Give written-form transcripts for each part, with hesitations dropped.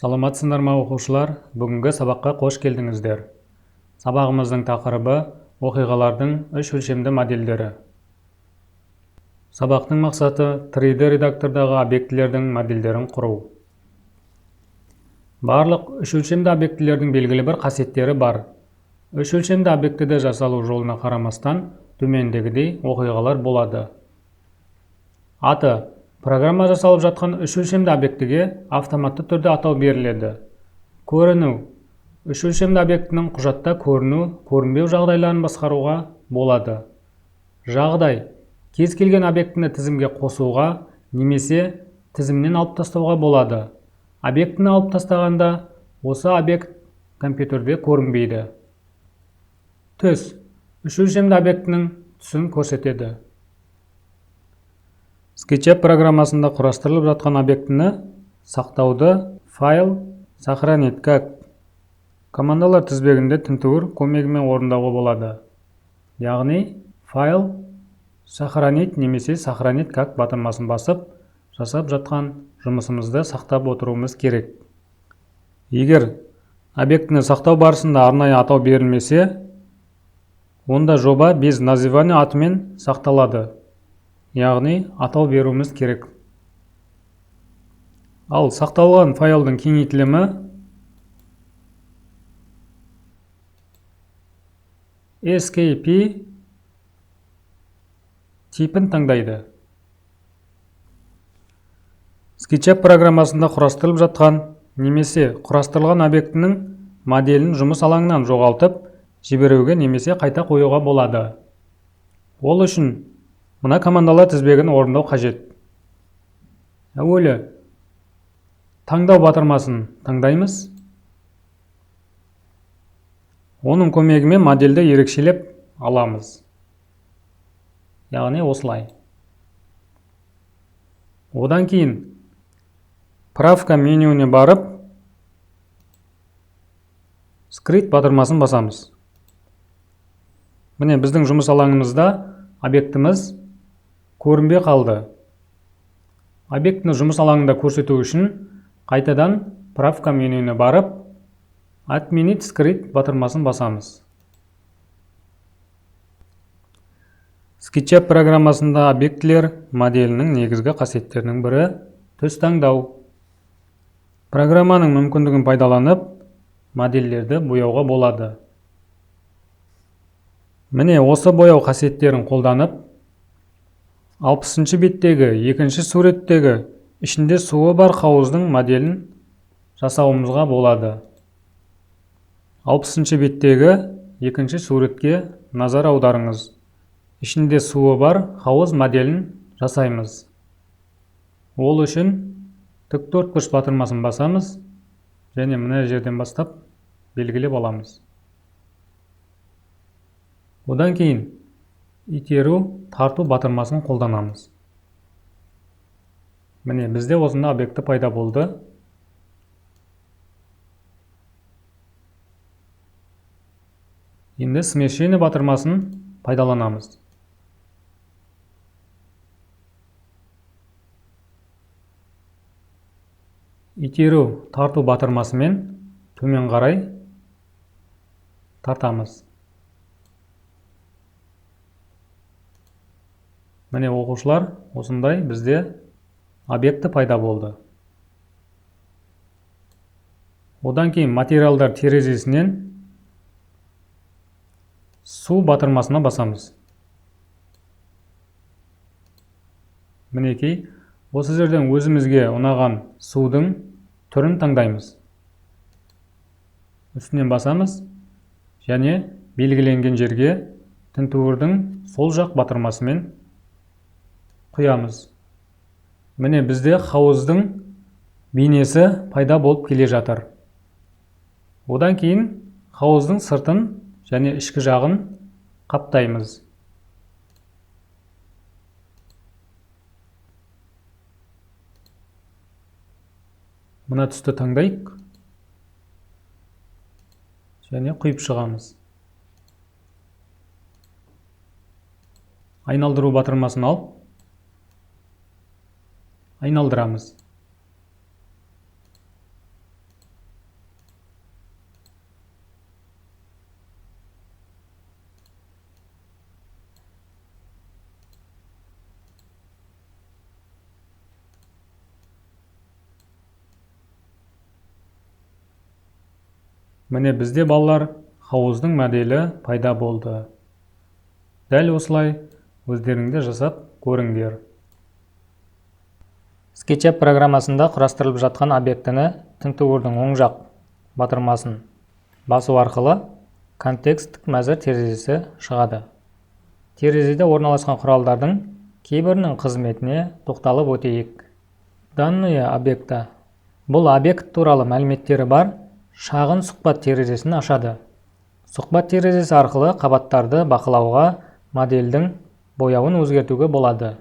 Саламатсыңдар ма, оқушылар? Бүгінгі сабаққа қош келдіңіздер. Сабағымыздың тақырыбы оқиғалардың үш өлшемді модельдері. Сабақтың мақсаты 3D редактордағы объектілердің модельдерін құру. Барлық үш өлшемді объектілердің белгілі бір қасиеттері бар. Үш өлшемді объектіде жасалу жолына қарамастан төмендегідей оқиғалар болады. Аты программа жасалып жатқан үш өлшемді объектіге автоматты түрде атау беріледі. Көріну. Үш өлшемді объектінің құжатта көріну, көрінбеу жағдайларын басқаруға болады. Жағдай. Кез келген объектіні тізімге қосуға немесе тізімнен алып тастауға болады. Объектіні алып тастағанда осы объект компьютерде көрінбейді. Түс. Үш өлшемді объектінің түсін көрсетеді. SketchUp программасында құрастырылып жатқан объектіні сақтауды файл сохранить как командалар тізбегінде тінтуір көмегімен орындауға болады. Яғни файл сохранить немесе сохранить как батырмасын басып, жасап жатқан жұмысымызды сақтап отыруымыз керек. Егер объектіні сақтау барысында арнайы атау берілмесе, онда жоба без названия атымен сақталады. Яғни атау беруіміз керек. Ал сақталған файлдың кеңейтілімі SKP типін таңдайды. SketchUp программасында құрастырылып жатқан немесе құрастырылған объектінің моделін жұмыс алаңынан жоғалтып жіберуге немесе қайта қоюға болады. Ол үшін мына командалар тізбегін орындау қажет. Әуелі таңдау батырмасын таңдаймыз. Оның көмегімен модельді ерекшелеп аламыз. Яғни осылай. Одан кейін правка менюіне барып, скрыть батырмасын басамыз. Міне, біздің жұмыс алаңымызда объектіміз көрінбей қалды. Объектіні жұмыс алаңында көрсету үшін қайтадан правка менюіне барып, отменить скрыть батырмасын басамыз. SketchUp программасында объектілер моделінің негізгі қасиеттерінің бірі түс таңдау. Программаның мүмкіндігін пайдаланып, модельдерді бояуға болады. Міне, осы бояу қасиеттерін қолданып, 60-шы беттегі екінші суреттегі ішінде суы бар хауыздың моделін жасауымызға болады. 60-шы беттегі екінші суретке назар аударыңыз. Ішінде суы бар хауыз моделін жасаймыз. Ол үшін тік төртбұрыш батырмасын басамыз және мына жерден бастап белгілеп аламыз. Одан кейін итеру, тарту батырмасын қолданамыз. Міне, бізде осында объекті пайда болды. Енді смещение батырмасын пайдаланамыз. Итеру, тарту батырмасымен төмен қарай тартамыз. Міне, оқушылар, осындай бізде объекті пайда болды. Одан кейін материалдар терезесінен су батырмасына басамыз. Мінекей, осы жерден өзімізге ұнаған судың түрін таңдаймыз. Үстінен басамыз және белгіленген жерге тінтуірдің сол жақ батырмасымен құямыз. Міне, бізде хауыздың бейнесі пайда болып келе жатыр. Одан кейін хауыздың сыртын және ішкі жағын қаптаймыз. Мына түсті таңдайық және құйып шығамыз. Айналдыру батырмасын алып айналдырамыз. Міне, бізде, балалар, хауыздың моделі пайда болды. Дәл осылай өздерің де жасап көріңдер. SketchUp программасында құрастырылып жатқан объектіні тінтуірдің оң жақ батырмасын басу арқылы контексттік мәзір терезесі шығады. Терезеде орналасқан құралдардың кейбірінің қызметіне тоқталып өтейік. Данные объекта. Бұл объект туралы мәліметтері бар шағын сұхбат терезесін ашады. Сұхбат терезесі арқылы қабаттарды бақылауға, модельдің бояуын өзгертуге болады.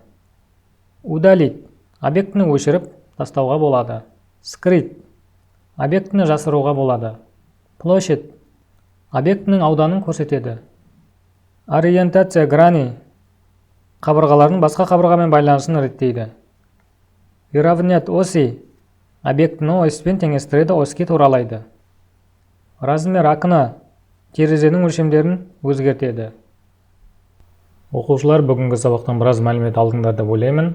Удалить. Объектіні өшіріп тастауға болады. Скрыть. Объектіні жасыруға болады. Площадь. Объектінің ауданын көрсетеді. Ориентация грани. Қабырғалардың басқа қабырғамен байланысын реттейді. Выравнять оси. Объектіні осьпен теңестіреді, оське туралайды. Размер окна. Терезенің өлшемдерін өзгертеді. Оқушылар, бүгінгі сабақтан біраз мәлімет алдыңдар деп ойлаймын.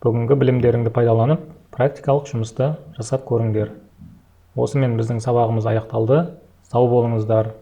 Бүгінгі білімдеріңді пайдаланып, практикалық жұмысты жасап көріңдер. Осымен біздің сабағымыз аяқталды. Сау болыңыздар.